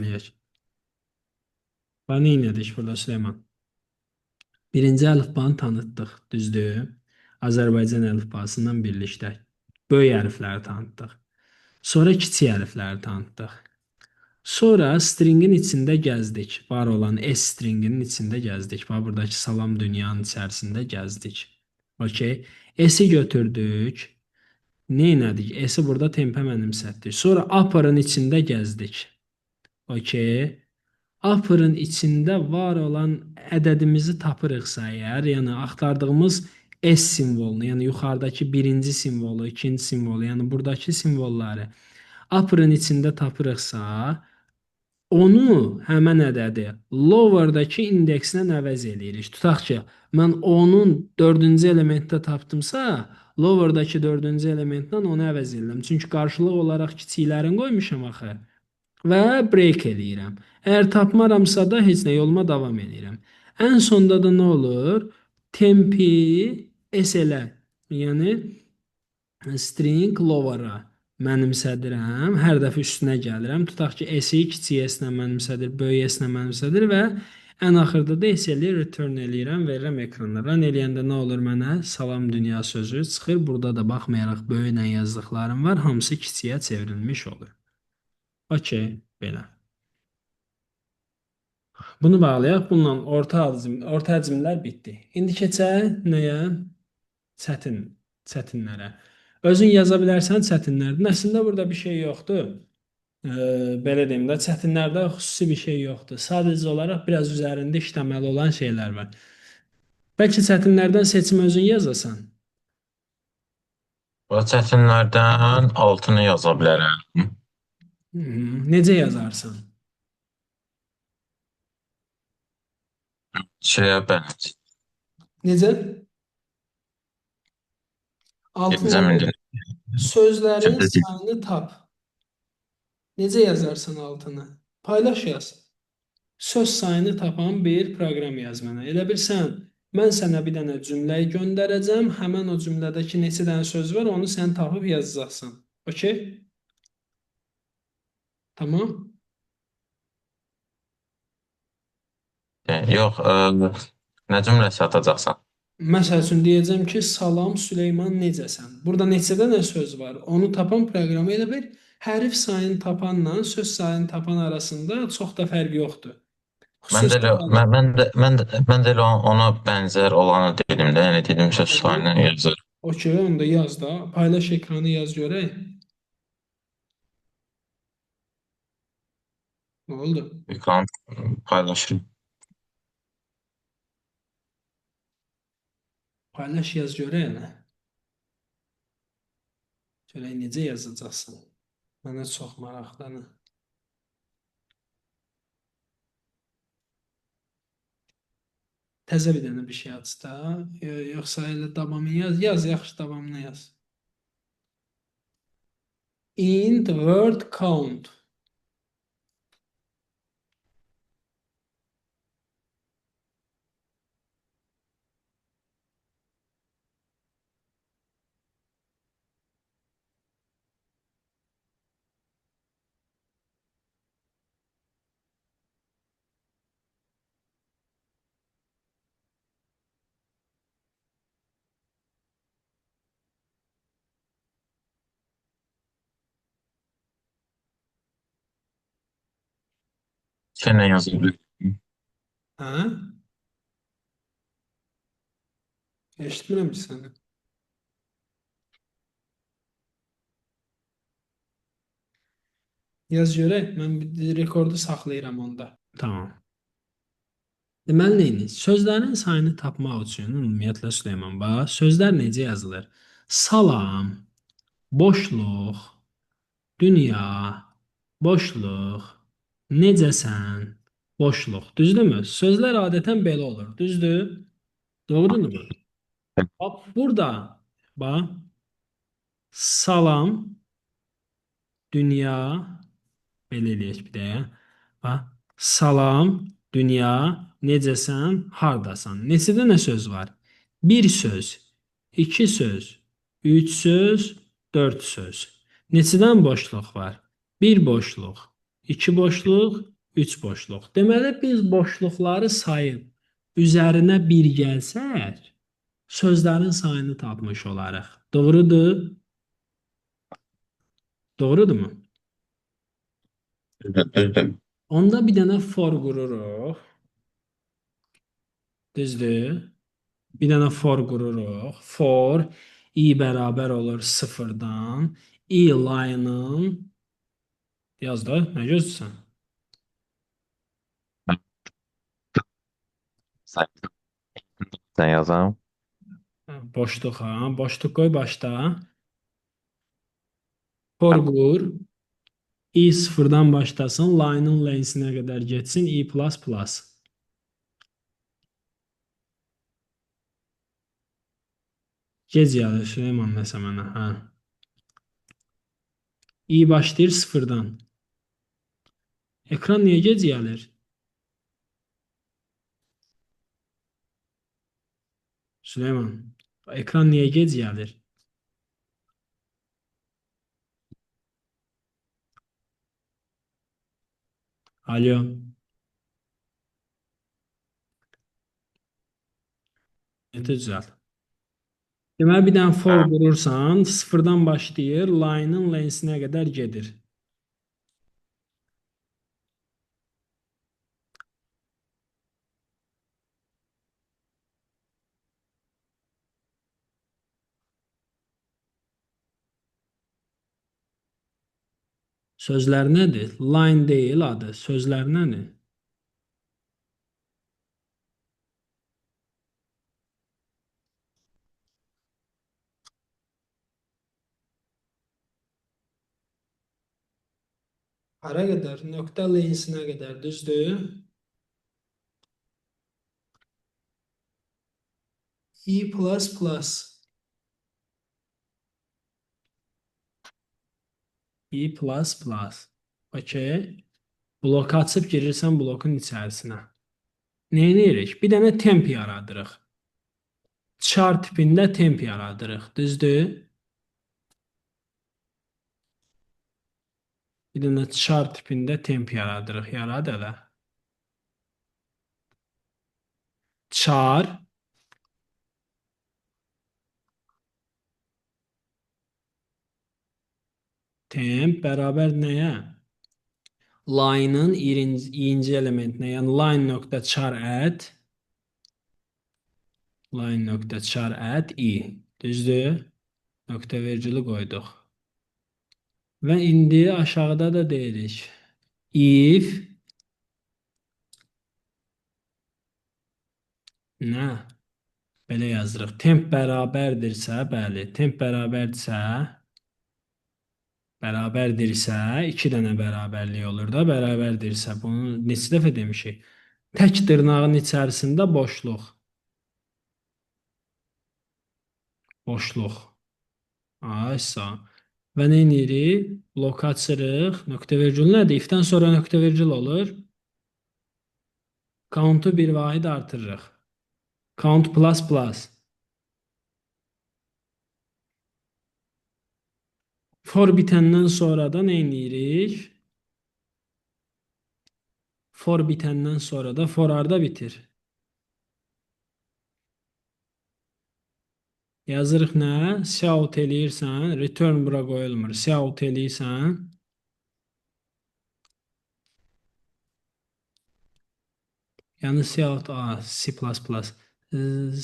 Eləyək. Bax, nə elədik burada Süleyman? Birinci əlifbanı tanıtdıq, düzdür? Azərbaycan əlifbasından birlikdə böyük hərfləri tanıtdıq. Sonra kiçik hərfləri tanıtdıq. Sonra stringin içində gəzdik. Var olan S stringinin içində gəzdik. Bax, buradakı salam dünyanın içərisində gəzdik. Okey. S-i götürdük. Nə elədik? S-i burada tempə mənimsətdik. Sonra upper'ın içində gəzdik. Okey. Upper'ın içində var olan ədədimizi tapırıqsa əgər, yəni axtardığımız S simvolunu, yəni yuxarıdakı birinci simvolu, ikinci simvolu, yəni buradakı simvolları upper'ın içində tapırıqsa, onu həmən ədədi lower'dakı indeksinə əvəz eləyirik. Tutaq ki, mən onun dördüncü elementdə tapdımsa, lower'dakı dördüncü elementlə onu əvəz edirəm. Çünki qarşılıq olaraq kiçiklərini qoymuşam axı. Və break eləyirəm. Əgər tapmaramsa da heç nə, yoluma davam eləyirəm. Ən sonda da nə olur? Tempi SL, yəni string lower'a mənimsədirəm. Hər dəfə üstünə gəlirəm. Tutaq ki, S-i kiçik S-ilə mənimsədir, böyük S-ilə mənimsədir və ən axırda da SL-i return eləyirəm, verirəm ekrana. Run eləyəndə nə olur mənə? Salam dünya sözü çıxır. Burada da baxmayaraq böyüklə yazdıqlarım var, hamısı kiçiyə çevrilmiş olur. Okey, belə. Bunu bağlayaq. Bununla orta həcmlər bitdi. İndi keçək nəyə? Çətin, çətinlərə. Özün yaza bilərsən çətinlərdən. Əslində burada bir şey yoxdur. Belə deyim də, çətinlərdə xüsusi bir şey yoxdur. Sadəcə olaraq biraz üzərində işləməli olan şeylər var. Bəlkə çətinlərdən seçim özün yazasan. Bu çətinlərdən altını yaza bilərəm. Necə yazarsan? Şeyə bənzər. Necə? Altı Deyəcəm indi. Sözlərin Çətin. sayını tap. Necə yazarsan altını? Paylaş yaz. Söz sayını tapan bir proqram yaz mənə. Elə bilsən, mən sənə bir dənə cümlə göndərəcəm. Həmən o cümlədəki neçə dənə söz var, onu sən tapıb yazacaqsan. Okey? Tamam. Yox, nə cümləsi atacaqsan? Məsəl üçün deyəcəm ki, salam Süleyman, necəsən? Burada neçə dənə söz var? Onu tapan proqramı elə bir hərf sayını tapanla söz sayını tapan arasında çox da fərq yoxdur. Mən də Xüsusi elə mən, mən də mən də mən də elə ona bənzər olanı dedim də, yəni dedim söz sayını yazır. Okey, onu da yaz da. Paylaş ekranı, yaz görək. Nə oldu? Ekran paylaşırım. Paylaş, yaz görək nə. Görək necə yazacaqsan. Mənə çox maraqlıdır. Təzə bir dənə bir şey aç da. Yoxsa elə davamını yaz. Yaz, yaxşı, davamını yaz. Int word count. Şeylə yaza bilərəm. Hə? Eşitmirəm ki səni. Yaz görək. Mən bir rekordu saxlayıram onda. Tamam. Deməli, nə edirik? Sözlərin sayını tapmaq üçün ümumiyyətlə Süleyman, bax, sözlər necə yazılır? Salam, boşluq, dünya, boşluq, necəsən, boşluq. Düzdürmü? Sözlər adətən belə olur. Düzdür? Doğrudur mu? Bax, burada bax, salam, dünya, belə eləyək bir dəqiqə. Bax, salam, dünya, necəsən, hardasan? Neçə dənə söz var? Bir söz, iki söz, üç söz, dörd söz. Neçədən boşluq var? Bir boşluq, 2 boşluq, 3 boşluq. Deməli, biz boşluqları sayıb üzərinə 1 gəlsək, sözlərin sayını tapmış olarıq. Doğrudur? Doğrudurmu? Düzdür, düzdür. Onda bir dənə for qururuq. Düzdür? Bir dənə for qururuq. For i bərabər olur sıfırdan. I line-ın yaz da, nə gözləyirsən? Sən yazam. Boşluq ha, boşluq qoy başda. For qur. I sıfırdan başlasın, line-ın length-inə qədər getsin, i plus plus. Gec yazır Süleyman nəsə mənə, hə. I başlayır sıfırdan. Ekran niyə gec gəlir? Süleyman, ekran niyə gec gəlir? Alo. Neti düzəlt. Deməli, bir dənə for Hə. qurursan, sıfırdan başlayır, line-ın length-inə qədər gedir. Sözlər nədir? Line deyil adı. Sözlər nədir? Hara qədər? Nöqtə length-inə qədər, düzdür? I plus plus. I plus plus. Okey. Bloku açıb girirsən blokun içərisinə. Nə edirik? Bir dənə temp yaradırıq. Char tipində temp yaradırıq. Düzdür? Bir dənə char tipində temp yaradırıq. Yarad elə. Char temp bərabər nəyə? Line-ın i-inci elementinə, yəni line nöqtə char at line nöqtə char at i. Düzdür? Nöqtə vergülü qoyduq. Və indi aşağıda da deyirik. If nə? Belə yazırıq. Temp bərabərdirsə, bəli, temp bərabərdirsə, bərabərdirsə, iki dənə bərabərlik olur da, bərabərdirsə, bunu neçə dəfə demişik? Tək dırnağın içərisində boşluq. Boşluq. Aysa. Və nə edirik? Blok açırıq. Nöqtə vergül nədir? If-dən sonra nöqtə vergül olur. Count-u bir vahid artırırıq. Count plus plus. For bitəndən sonra da nə edirik? For bitəndən sonra da for harda bitir? Yazırıq nə? Cout eləyirsən, return bura qoyulmur. Cout eləyirsən. Yəni cout A, C++.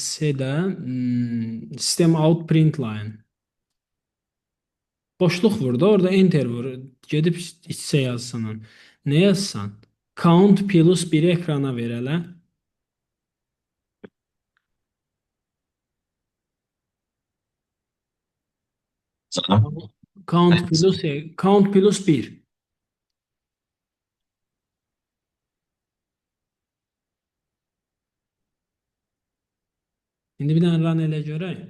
C-də system out print line. Boşluq vur da, orada enter vur. Gedib iç-içə yazsan. Nə yazsan? Count plus 1-i ekrana ver elə. Yazam. Count plus, count plus 1. İndi bir dənə run elə görək.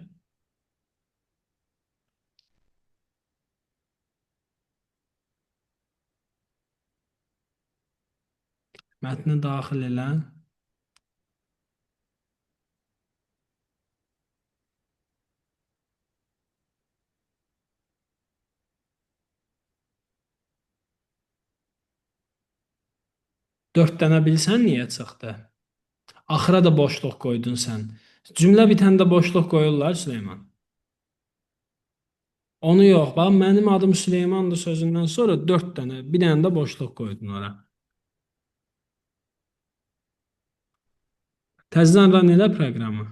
Mətni daxil elə. 4 dənə bilsən niyə çıxdı? Axıra da boşluq qoydun sən. Cümlə bitəndə boşluq qoyurlar Süleyman. Onu yox, bax mənim adım Süleymandır sözündən sonra 4 dənə, bir dənə də boşluq qoydun ora. Təzədən run elə proqramı.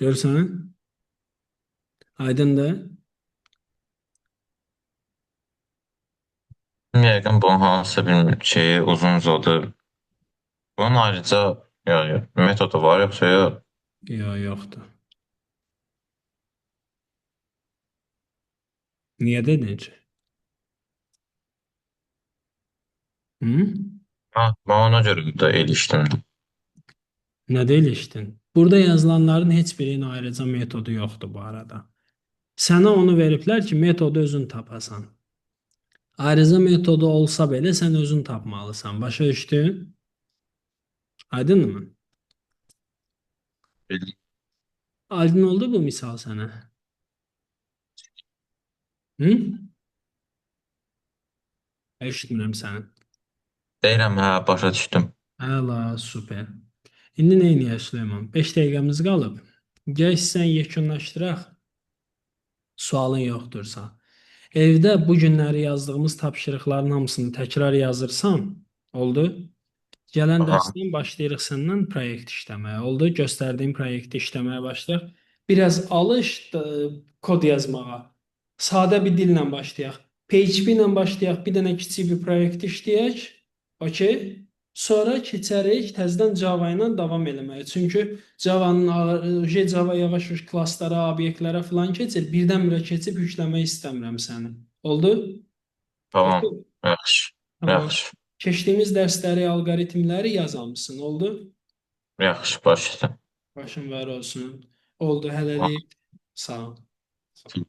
Görürsən? Aydındır? Yəqin bunun hansısa bir şeyi uzun uzadı. Bunun ayrıca yəni, metodu var yoxsa yox? Yox, yoxdur. Niyə dedin ki? Hı? Ha, mən ona görə də ilişdim. Nə deyiləşdin? Burada yazılanların heç birinin ayrıca metodu yoxdur bu arada. Sənə onu veriblər ki, metodu özün tapasan. Ayrıca metodu olsa belə sən özün tapmalısan. Başa düşdün? Aydınmı? Aydın oldu bu misal sənə? Hı? Eşitmirəm səni. Deyirəm, hə, başa düşdüm. Əla, super. İndi nə edək Süleyman? 5 dəqiqəmiz qalıb. Gəl sən yekunlaşdıraq. Sualın yoxdursa. Evdə bu günləri yazdığımız tapşırıqların hamısını təkrar yazırsan, oldu? Gələn Aha, dərsdən başlayırıq səndən proyekt işləməyə. Oldu? Göstərdiyim proyekti işləməyə başlayaq. Biraz alış kod yazmağa. Sadə bir dillə başlayaq. PHP ilə başlayaq, bir dənə kiçik bir proyekt işləyək. Okay? Sonra keçərik təzədən Java ilə davam eləməyə. Çünki Java-nın Java yavaş-yavaş klasslara, obyektlərə falan keçir. Birdən-birə keçib yükləmək istəmirəm səni. Oldu? tamam. Okay. Yaxşı. Tamam. Yaxşı. Keçdiyimiz dərsləri, alqoritmləri yazamısın. Oldu? Yaxşı, başa düşdüm. Başın var olsun. Oldu hələlik. Sağ ol. Tamam.